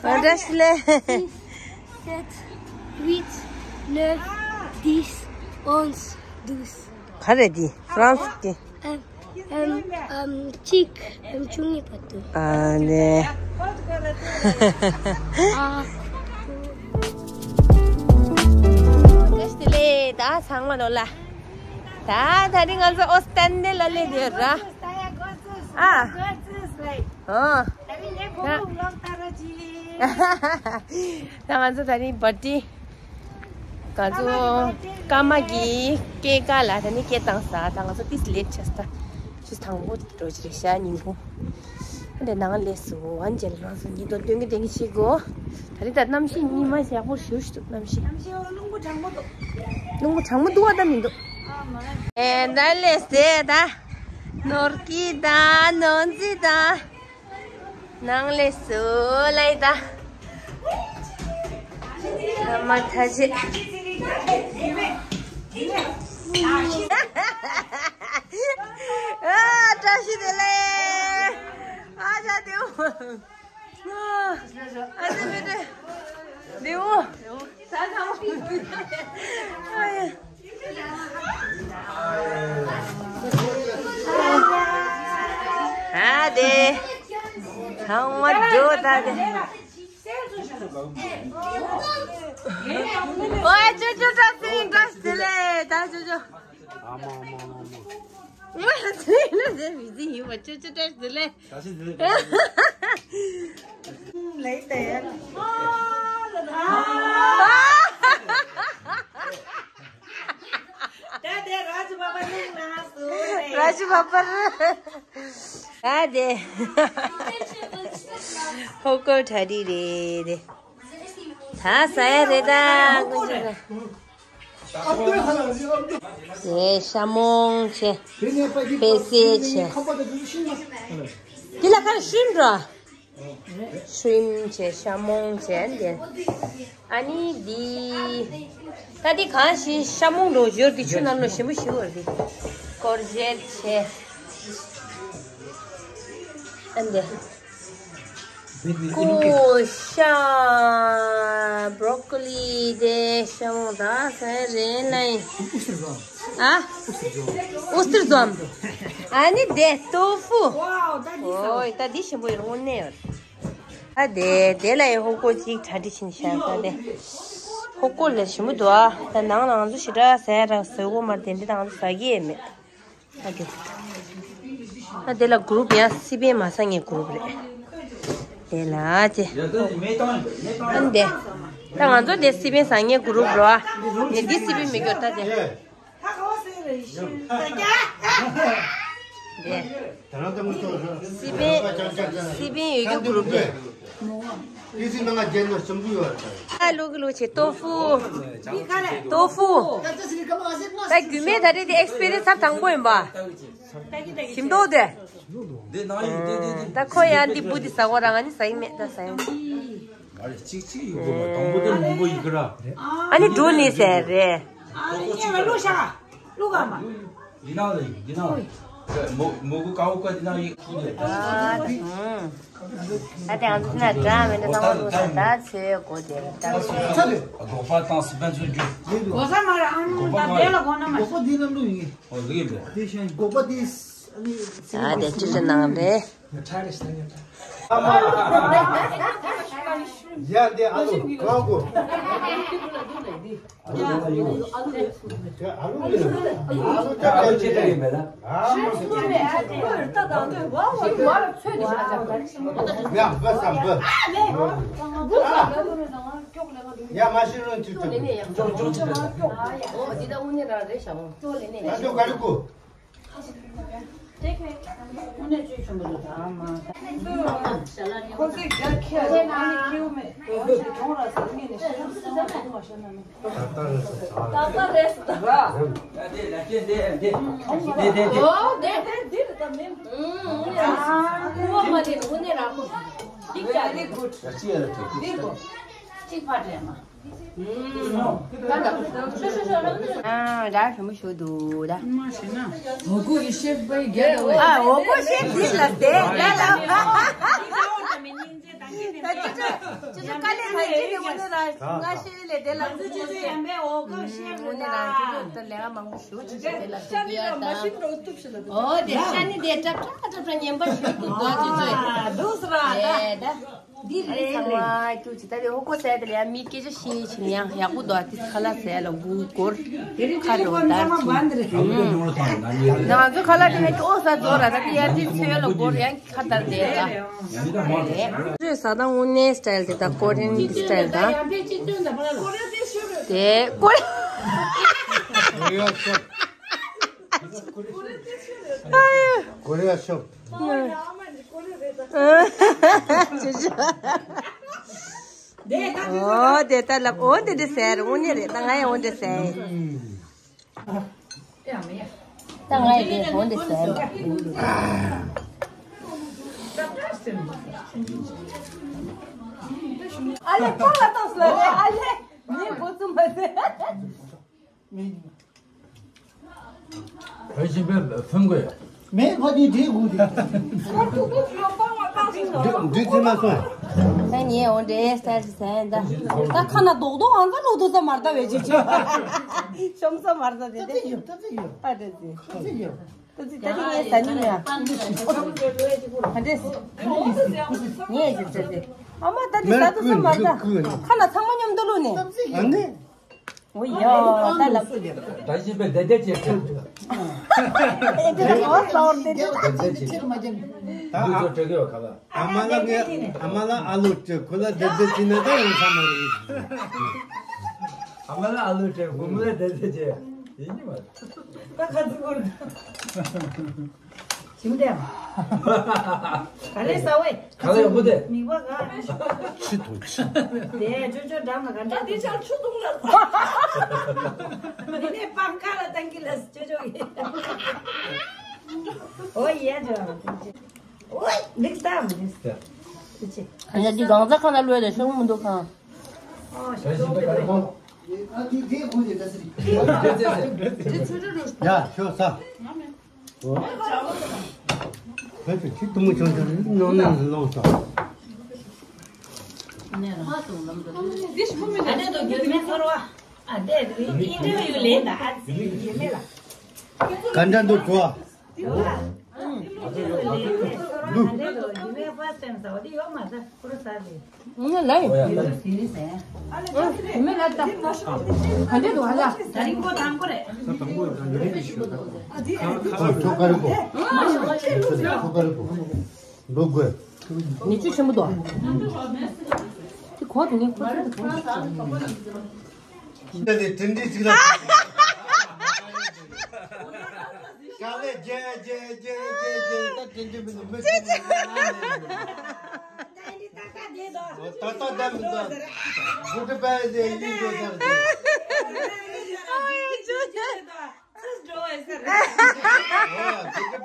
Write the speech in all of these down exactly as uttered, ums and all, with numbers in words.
བཀྲ་ཤིས་བདེ་ལེགས། Sept, huit, neuf, dix, onze, douze. ག་རེ་འདི་ཧྥ་རན་སི་གི། ཨམ་ཨམ་ཨམ་གཅིག་ཨམ་བཅུ་གཉིས་བར་དུ། ཨ་ནེ། ཨ། བཀྲ་ཤིས་བདེ་ལེགས། ད་ཚང་མ་ནོར་ལ། ད་ད་རིང་ང་ཚོ་ཨོ་སི་ཏན་ནེ་ལ་ལེ་དེ་ར། ཨ། ཨ། ད་ང་ཚོ་ད་རིང་བར་ཐི་ང་ཚོ་ཀརྨ་གི་སྐྱེས་སྐར་ལ་ད་ནི་སྐད་བཏང་ས། ད་ང་ཚོ་ཏིས་ལེ་ཊི་ཆགས་ས། ཆུ་དང་པོ་འགྲོ་ཅི་རེད་ཤག་སྙིང་པོ། འདི་ནང་ལས་སུ་ཝན་ཇེལ་རང་སུ་ཉི་དོ་སྟོན་གི་སྟོན་གི་ཤིག་གོ། ད་རིང་ད་གནམ་གཤིས་ཉི་མ་ཡག་པོ་ཞུ་ཞུ་འདུག་གནམ་གཤིས། གནམ་གཤིས་རླུང་བུ་གྲང་མོ་འདུག་རླུང་བུ་གྲང་མོ་འདུག་བ་ད་མི་འདུག་ཨ་མ། ཨེ་ད་ལས་སེ་ད། ནོར་གི་ད་ནོར་འཛི་ད། ནང་ལས་སུ་ལའི་ད། ཨ་མ་ཐ་ཆེ། ཨ་བཀྲ་ཤིས་བདེ་ལེགས། ཨ་ཅག་དེའུ། ཨ་ཅག་མི་དེ། དེའུ། ད་ཁང་ཨ་ཡ། ཨ་དེ། ཚང་མ་འགྲོ་ད་དེ། ཨོ་ཅོ་ཅོ་བཀྲ་ཤིས་བདེ་ལེགས། ད་ཅོ་ཅོ། ཨ་མ་ཨ་མ་ཨ་མ་ཨ་མ། ཨོ་ཅོ་ཅོ་བཀྲ་ཤིས་བདེ་ལེགས། བཀྲ་ཤིས་བདེ་ལེགས། ལེགས་ཏེ། ཨ། ད་དེ་རཱཇ་བྷ་བར་ནང་ལ་སུ་རེད། རཱཇ་བྷ་བར། ད་དེ། ཧོ་ཀོ་གྲ་སྒྲིག་རེད་དེ། ད་ཟ་ཡ་རེད་ད། དེ་ཤ་མོང་བྱས། པེ་སེ་བྱས། འདི་ལ་ཁ་ཤུན་འགྲོ། ཤྲིམ་བྱས་ཤ་མོང་བྱས་འདི། ཨ་ནི་འདི། ད་འདི་གང་ཞིག་ཤ་མོང་འགྲོ་ཞོར་གྱི་ཆུ་ནང་ལོ་ཞིམ་པོ་ཞིག་འོར་འདི། ཀོར་ཇེཊ་བྱས། ཨ་འདི། ཀོ་ཤ། བྷྲོ་ཀོ་ལི་དེ་ཤ་མོང་ད་ཟ་རེད་ལེ། ཨ། ཨུ་སྟིར་འཛོམས། ཨ་ནི་དེ་ཏོ་ཧྥུ། ཨོ་ད་འདི་ཞིམ་པོ་ཡོད་དངོས་གནས་ཡོད། ཨ་དེ་དེ་ལ་ཡི་ཧོ་ཀོ་ཅིག་གྲ་སྒྲིག་བྱིན་ཤག་ད་དེ། ཧོ་ཀོ་ལ་ཞིམ་པོ་འདུག་ཨ། ད་ནང་ལ་ང་ཚོ་ཞེ་དྲག་ཟ་ཡ་རག་ཟ་གོ་མ་རེད་དེ་འདི་ད་ང་ཚོ་ཟ་གི་ཡས་མེད། ཨ་དེ། ཨ་དེ་ལ་གུ་རུབ་ཡང་སི་པན་མ་ཟ་ངའི་གུ་རུབ་རེད། དེ་ལ་ཅེ། ཨ་འདི། ད་ང་ཚོ་དེ་སི་པན་ཟ་ངའི་གུ་རུབ་རོ། ནི་འདི་སི་པན་མི་སྐྱོར་ད་དེ། དེ། སི་པན། སི་པན་ཡོད་རྒྱུ་གུ་རུབ་དེ། ཨ་ལུག་ལུག་ཆེ་ཏོ་ཧྥུ། ཏོ་ཧྥུ། ད་རྒྱུས་མེད་ད་རེད་དེ་ཨེག་སི་པི་རི་ཡན་སི་ཚར་དང་པོ་ཡིན་པ། ཞིམ་མདོག་དེ། འདི་ནང་ཡོད་འདི་འདི་འདི། ད་ཁོ་ཡང་འདི་བུ་འདི་ཟ་གོ་ར་ང་ནི་ཟ་ཡི་མེད་ད་ཟ་ཡི། ཨ་རེ་གཅིག་གཅིག་ཡོད་གོ་མ་དང་པོ་དེ་མང་པོ་ཡིན་གི་ར། ཨ་ནི་འགྲོ་ནི་ཟེར་རེད། ཨ་ནི་ལོ་ཤ་ལོ་ག་མ། འདི་ནང་ལ་ཡིན་འདི་ནང་། མོ་མོ་གུ་ཀའོ་ཀ་འདི་ནང་ཡིན་ཁུ་ལེ། ཨ་ད་ང་ཚོ་ན་འདྲ་མེད་ན་ཚང་མ་ལོ་ཤ་ད་ཚོས་གོ་དེ་ར་ད་ཚོས། སྒོག་པ་དང་སི་པན་ཚོས་རྒྱུ། གོ་ས་མ་ར་ཨ་ནི་ད་དེ་ལ་གོ་ན་མ་ཤ། ཨོ་ལི་ལུ་ཡིན། ཨ་དེ་ཅི་ཅི་ནང་རེད། ཡ་དེ་ཨ་ལུ་གང་གོ། ཨ་ལུ་ཅི་ལྟ་ཡིན་པས་ན། ཡ་བུ་ས་བུ། ཡ་མ་ཤི་རུང་ཅི་ལྟ། ཨ་ཅོ་ག་རེ་གོ། ཨ་ར་ཧྲི་མོ་ཞུ་འདུག་ད། ཨོ་གོ་ཡི་ཤེབ་བའི་རྒྱལ་བའི། ཨ་ཨོ་གོ་ཤེབ་འདི་ལ་བསྡད་ལ་ལ། ད་ཅི་ཅི་ཅི་ཅི་དཀའ་ལས་ཁག་ཅི་ནས་འོ་ནས་ར་ང་ཤེས་ལས་དེ་ལ་ཅི་ཅི་ཅི་ཡང་མེད་འོ་ཀོ་ཤེས་འོ་ནས་ར་ཅི་ཅི་ད་ལས་ཀ་མང་པོ་ཞུ་ཅི་ཅི་དེ་ལ་ཤེས་ཀྱི་ཡ་ད། འོ་དེ་ཤ་ནི་དེ་ཏྲབ་ཏྲབ་ཏྲབ་ཏྲབ་ཉན་པ་ཞུ་ཏུ་དོ་ཅི་ཅི་ཨ་འདུག་སེ་ར་ད། ཨེ་ད། འདི་རེད་ཚང་མ་ཀྱུ་ཅི་ད་དེ་ཧོ་ཀོ་ཟེར་དེ་ལ་ཡ་མི་སྐད་ཆ་བཤད་ཕྱིན་ཡང་ཡག་པོ་འདུག་ཨ་ཏི་ཁ་ལག་ཟས་ལ་མགོ་སྐོར་ཁ་རོ་དར་ཅིང་། ང་ཚོ་ཁ་ལག་དེ་ཧེ་ཀྱི་ཨོ་ས་རྫོགས་ར་ད་དེ་ཡ་ཏི་ཚེ་ལ་སྐོར་ཡང་ཁ་དར་དེ་ད། རེད་ས་ད་དངོས་གནས་སི་ཊལ་དེ་ད་ཀོ་རི་ཡན་གྱི་སི་ཊལ་ད། དེ་ཀོ་རི། ཀོ་རི་ཡ་ཤོབ། ཀོ་རི་ཡ་ཤོབ། ཨོ་དེ་ལྟ་ལབ་ཨོ་དེ་དེ་ཟེར་འོ་ནི་རེད་ད་ང་ཡང་འོ་དེ་ཟེར། ད་ང་ཡི་དེ་འོ་དེ་ཟེར། ཨ་ལེ་ཁོ་ལ་ཏོག་ཙམ་ལ་རེད་ཨ་ལེ་ངས་འགོ་རྩོམ་པ་ཟེར། བོད་ཞིང་པའི་ཕུང་གོས། མེད་ཁོ་དེ་འདྲེ་དགོས་དེ། འདྲེ་འདྲེ་ཚེ་མ་སོང་། ད་ངས་འོ་འདྲེ་སྟར་ཟན་ད། ད་ཁ་ན་རྡོག་རྡོག་ཨང་ཚ་ལོ་དོ་ས་མར་ད་བེད་ཅིག་ཅིག་ཤོམ་ས་མར་ད་དེ་ད་ཚེ་དེ། ཡོད་ད་ཚེ་ཡོད། ཨ་ད་ཚེ། ད་ཚེ་ཡོད། ད་ཚེ་ད་ཚེ་ངས་ཟ་ནི་མེད་ཨ། ཨ་འདྲེ། ངས་ཅིག་ཟ་ཚེ། ཨ་མ་ད་ཚེ་ཟ་དོ་ས་མར་ད། ཁ་ན་ཚང་མ་མཉམ་དུ་ལོ་ནས། ཨ་ནི། ཨོ་ཡ་ད་ལབ། ད་བཞིན་པའི་བདེ་བདེ་བྱེད་ཐུབ། ཨེ་འདྲ་ལ་ཨོ་ས་འོར་བདེ་བདེ། བདེ་བདེ་བྱེད་ཐུབ། འདུ་ཚོགས་སྤྲད་གི་ཡོད་ཁ་ལ། ཨ་མ་ལ་ངས་ཨ་མ་ལ་ཨ་ལོ་སྤྲད་ཁོ་ལ་བདེ་བདེ་བྱེད་ན་ད་ཡོང་ས་མ་རེད། ཨ་མ་ལ་ཨ་ལོ་སྤྲད་བུ་མོ་ལ་བདེ་བདེ་བྱེད་ཡིན་གྱི་མ་རེད། ད་ཁ་ཚིག་གོ་རེད། ཞིམ་དེ། ག་ལེ་ས་བས། ག་ལེ་ཡོང་གི་དེ། མིག་པ་ག་ཆུ་འཐུང་ཆུ། དེ་ཅོ་ཅོ་འགྲམ་ལ་ག་འདྲ་དེ་ཆར་ཆུ་འཐུང་ལ། འདི་ནས་པང་ཁ་ལ་བཏང་གི་ལ་ཅོ་ཅོ་གི། ཨོ་ཡ་ཅོ། ཨོ་ལིག་སྟམ་ལིག་སྟམ། ཨ་ཡ་འདི་གང་ཟག་ཁ་ན་ལོས་དེ་ཤོང་མི་འདུག་གང་། ཨོ་ཤོང་མི་འདུག་ཨ་འདི་དེ་ཁུ་དེ་ད་སི། ཡ་ཤོག་ས། ཁོས་ཚོས་ཁྱི་གཏུམ་མོ་ཆུང་ཆུང་ནང་ནས་སློང་སོང་། ག་འདྲ་འདུག་བྲོ་བ། ང་ལ་ཡིན། ཨ་ལེ་ད་ཟེར་ཟེར། ཨ་ལེ་ད་ཟེར་ཟེར། མི་ལ་ད་ག་འདྲ་འདུག་ཨ་ལ། ད་རིང་ཁོ་དང་པོ་རེད། ཁོ་ཁ་རི་པོ། ཁོ་ཁ་རི་པོ། འགྲོ་དགོས། ཉི་ཆུ་ཆེན་པོ་འདུག་དེ་གོ་དེ་ངས་ཁོ་ཚོ་དེ་གོ། འདི་ནི་དྲིན་དྲིན་ཅིག་ལ། ག་ལེ་རྒྱལ་རྒྱལ་རྒྱལ་རྒྱལ་རྒྱལ་ད་དྲིན་དྲིན་མི་འདུག་མི་ཅི་ཅི། ད་ལྟ་ད་མི་འདུག་སྒུག་པའི་ལས་ཡིན་འགྲོ་ཚར་ཏེ། ཨ་ཅོ་ཅོ། ཨ་སྒུག་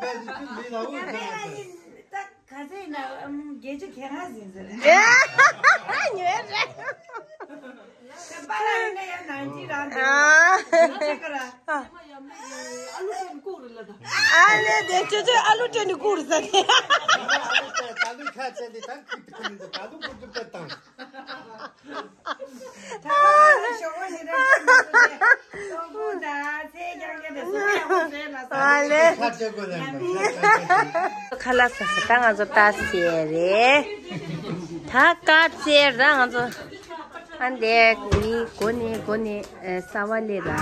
པའི་ལས་ཡིན་འགྲོ་ཚར་ཏེ། ད་ག་ཚོད་ཡིན་ན་ཨམ་བརྒྱད་ཅུ་གྱ་ལྔ་ཟིན་ཟེར། ཉོས་རེད། ད་པཱ་ལགས་ཡིན་ན་ཡང་ནང་གཅིག་རང་འདྲ་བོ། ཨ་ཅེ་ཀ་ར། ཨ་ལུ་ཅན་བཀུག་རེད་ལ་ད། ཨ་ལེ་དེ་ཅོ་ཅོ་ཨ་ལུ་ཅན་དུ་བཀུག་རེད་ཟེར་ཏེ། ད་ལུ་ཁ་ཆེ་ནི་ད་ཁུ་ཏི་ཁུ་ནི་ད་ལུ་ཁུ་ཏི་པེ་དང་། ད་ཞོགས་པ་ཞིག་རེད་མ་སོང་ནས་སོང་པོ་ད་ཚེ་རྒྱང་རྒྱང་ནས་སོང་ཡག་པོ་བཟོས་ལ་སོང་། ཨ་ལེ། ཁ་ལག་ཟ་ས་ད་ང་ཚོ་ལྟ་ཟེར་རེད། ད་སྐབས་ཟེར་ད་ང་ཚོ་ཨ་འདས་ནི་སྒོ་ནས་སྒོ་ནས་ཨ་གསར་བ་ལས་ར།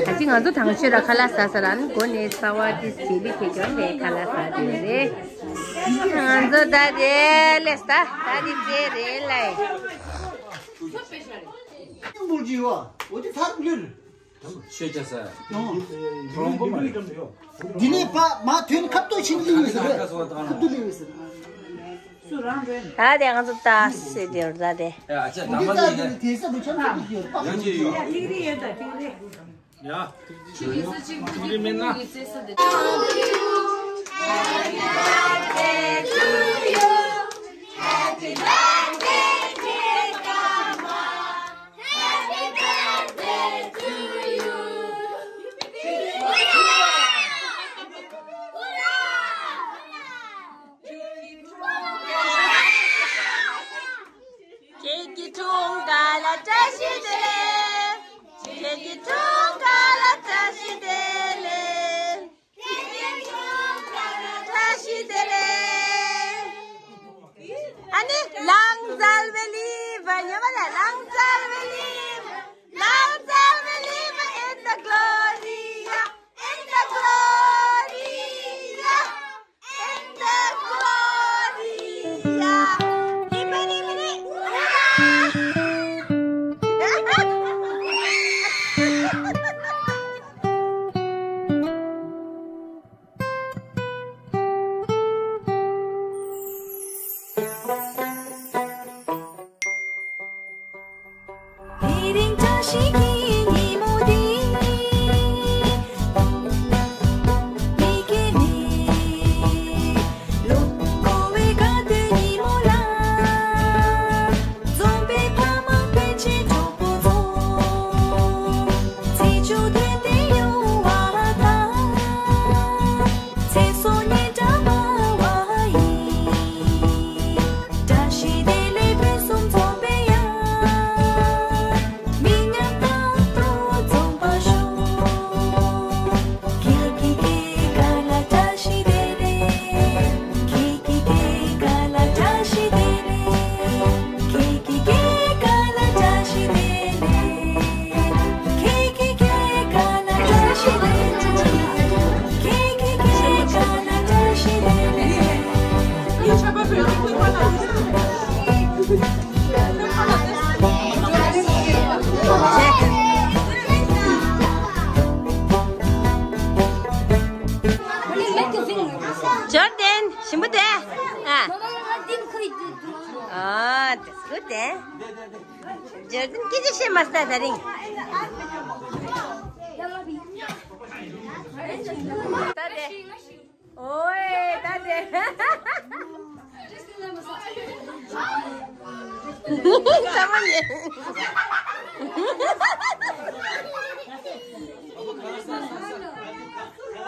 ད་ཅི་ང་ཚོ་དང་ཤོས་ར་ཁ་ལག་ཟ་ས་ར་ནི་སྒོ་ནས་གསར་བ་དེ་ཟེར་ལི་ཁེ་ཅོ་ལས་ཁ་ལག་ཟ་དེ་རེད། ང་ཚོ་ད་རེད་ལས་ད་ད་དེ་རྩེ་རེད་ལས། ཆོས་ཅ་ས། དྲང་པོ་མ་རེད། འདི་ནས་ཕ་མ་དོན་ཁབ་ཏོ་ཕྱིན་ལི་ཡོད་ཟེར་རེད། ཁབ་ཏོ་ལི་ཡོད་ཟེར། ད་དེ་ང་ཚོ་ལྟ་སེ་དེ་ར་ད་དེ། ཨ་ཅག་འདི་ད་ད་དེ་དེ་ས་དུ་ཆ་ན་ཡོད་པ། ཡོད་ཀྱི་ཡོད། ཡ་ཐིག་རི་ཡོད་ད་ཐིག་རི། ཡ། ཐིག་རི་མེད་ན། ཨ་ནི། Long shall we live. ཉོན་མོངས་པ་ལ། Long shall we live. Long shall we live in the Gloria, in the Gloria, in the Gloria. Hippity, hippity, hurrah! དེ་རིང་བཀྲ་ཤིས་ཀྱི་ཉིན་མོ་འདི། མི་སྐྱེ་མེད་ལོ་འཁོར་བའི་དགའ་སྟོན་ཉིན་མོ་ལ། འཛོམས་པའི་ཕ་མ་སྤུན་མཆེད་གྲོགས་པོ་ཚོ། ཚེས་བཅུ་དོན་ལྡན་ཡོང་བ་དང་། ཚེ་སྲོག་སྙན་གྲགས་འབར་བ་ཡིན། བཀྲ་ཤིས་བདེ་ལེགས་ཕུན་སུམ་ཚོགས་པའི་ཡང་། མི་ཉམས་རྟག་ཏུ་འཛོམས་པར་ཤོག་ཁྱེད་ཀྱི་སྐྱེས་སྐར་ལ་བཀྲ་ཤིས་བདེ་ལེགས། ཁྱེད་ཀྱི་སྐྱེས་སྐར་ལ་བཀྲ་ཤིས་བདེ་ལེགས། ཁྱེད་ཀྱི་སྐྱེས་སྐར་ལ་བཀྲ་ཤིས་བདེ་ལེགས། ཁྱེད་ཀྱི་སྐྱེས་སྐར་ལ་བཀྲ་ཤིས་བདེ་ལེགས། ཁྱེད་ཀྱི་སྐྱེས་སྐར་ལ་བཀྲ་ཤིས་བདེ་ལེགས། འབྱོར་ལྡན་ཞིམ་པོ་དེ། ཨ། ཨ། དེ་སུ་དེ། འབྱོར་ལྡན་སྐད་ཆ་བཤད་མ་སྟ་དེ་རིང་། ད་དེ། ཨོའེ། ད་དེ། ཚང་མ་ཉན།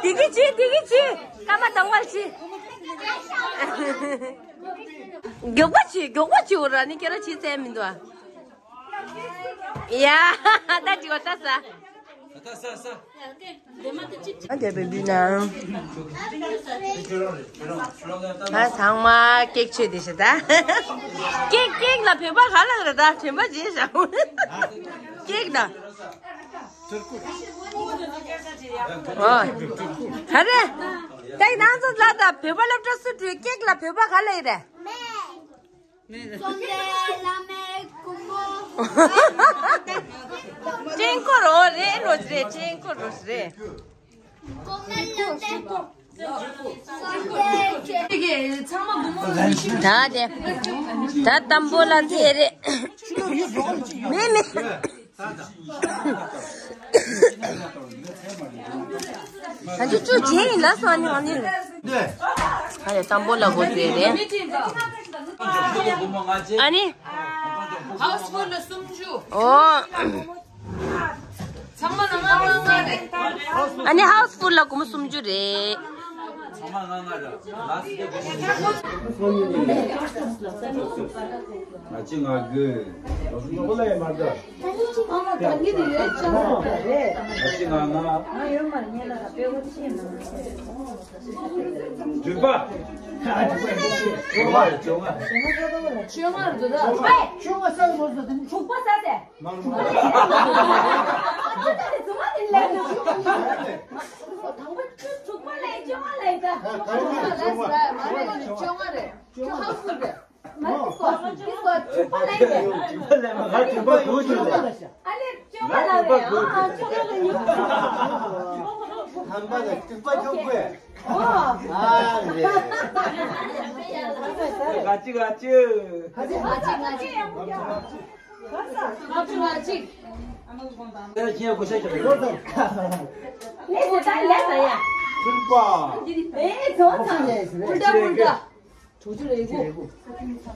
དེ་གི་ཅི། དེ་གི་ཅི། སྐར་མ་དང་བར་ཅི། མགྱོགས་པ་ཅི། མགྱོགས་པ་ཅི། འོ་ར་ནི་ཁྱེད་རང་ཅི་ཟེར་མི་འདུག་ཨ། ཡ། ད་ཅི་གོ་ད་ས། ད་ས་ས། ཨ། དེ་བེ་བི་ན། ད་ཚང་མ་ཀེག་མཆོད་དེ་ཤི་ད། ཀེག་ཀེག་ལ་བོད་པ་ག་ལ་རེད་ད། དྲན་པ་བརྗེད་བཞག་ཀེག་ལ། ཨོ། ག་རེ། ཀེག་ནང་ཚོ་ལ་ད་བོད་པ་སློབ་གྲྭ་སུ་འགྲོ། ཀེག་ལ་བོད་པ་ག་ལ་ཡི་རེད། བཙོན་ལས་བླ་མའི་སྐུ་ངོ་། ཀྲེང་ཀོ་རོ་རེད། རོ་རེད། ཀྲེང་ཀོ་རོ་རེད། ད་དེ། ད་དམ་པོ་ལ་ཚེ་རེད། མེད་མེད། ད་ཅི་ཅུ་བྱས་ཡིན་ལ་སོང་ནི་ཨ་ནི། ཨ་ནི་དམ་པོ་ལ་གོ་ཚེ་རེད། ཨ་ནི། ཧའུ་སི་ཕུལ་ལ་སུམ་ཅུ། ཨོ། ཚང་མ་ལ་ལྔ་ལྔ་ལྔ་རེད། ཨ་ནི་ཧའུ་སི་ཕུལ་ལ་སྒོར་མོ་སུམ་ཅུ་རེད། ཚང་མ་ལྔ་ལྔ་རེད། ང་ཅི་ང་དགོས། ང་ཅི་ང་ང་། དྲུག་པ། བཅོ་ལྔ་རེད། བཅོ་ལྔ། བཅོ་ལྔ་རེད་འདུག་ད། བཅོ་ལྔ་ས་ལ་མོ་ཟ་དེ་ནི། དྲུག་པ་ཟ་ཟེར། མང་པོ། ཨ་ད་རེ་རྫུན་མ་དེ་ལས་ན། དྲུག་པ་ལས་བཅོ་ལྔ་ལས་ད། བཅོ་ལྔ་རེད། བཅོ་ལྔ་རེད། བཅོ་ལྔ་རེད། ང་དྲུག་པ་ལས་ད། དྲུག་པ་ལས་མ། ང་དྲུག་པ་དགོས་བྱུང་ལ། ཨ་ལས་བཅོ་ལྔ་ལ་རེད། ཨ་བཅོ་ལྔ་ལ་ཉོ། ཧམ་པ་ལ་དྲུག་པ་བཅོ་དགོས། ཨ་རེད། ང་ཅི་ང་ཅི། ང་ཅི་ང་ཅི། ང་ཅི་ང་ཅི། ལས་ཟེར་ད་ལས་ད་ཡ། ཕུལ་པ། ཨེ་ཚོ་ཚང་། ཕུལ་ད་ཕུལ་ད། དྲུག་ཅུ་རེ་དགུ། ཕུལ་པ།